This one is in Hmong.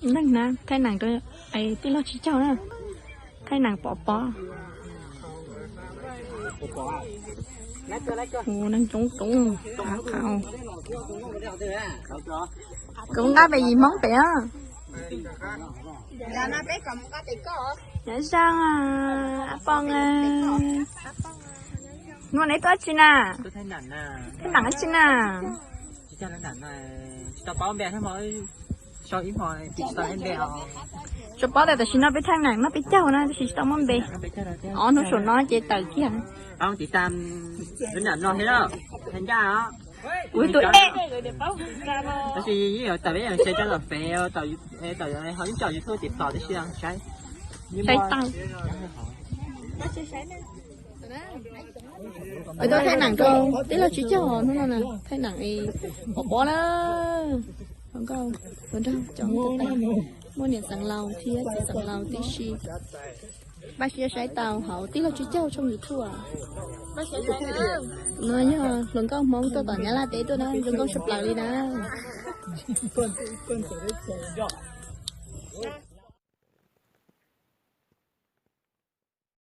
Neeg na, thaij neem rau tij laug Tsib Caug na. Thaij neem pov pob. Ua neeg coob coob av qhaus. Kuv nqa pem yim Hmoob pem os. Nyob zoo, a pog. Hnub no neb tuaj dab tsi na? Thaij neem dab tsi na? Tsis paub tias tam sim no peb thaij neem noj peb caug na, tab sis tsis tau muaj npe. Ob hnub saum no ces tawm kiag. Ua tus ej. Tab sis yeej yuav tawm peb yuav share coj tom fev, ho yeej coj YouTube tim tom tab sis saib, saib tau. Peb tuaj thaij neem rau tij laug Tsib Caug hnub no na, thaij neem pov pob na. Hluas nkauj, hluas nraug coob tag, muaj niam xeev laus thiab txiv xeev laus tib si. Npaj siab saib tau hauv tij laug Tsib Caug tshooj YouTube. No yog hluas nkauj Hmoob tuaj tom Nyab Laj teb tuaj na, zoo nkauj tshaj plaws li na.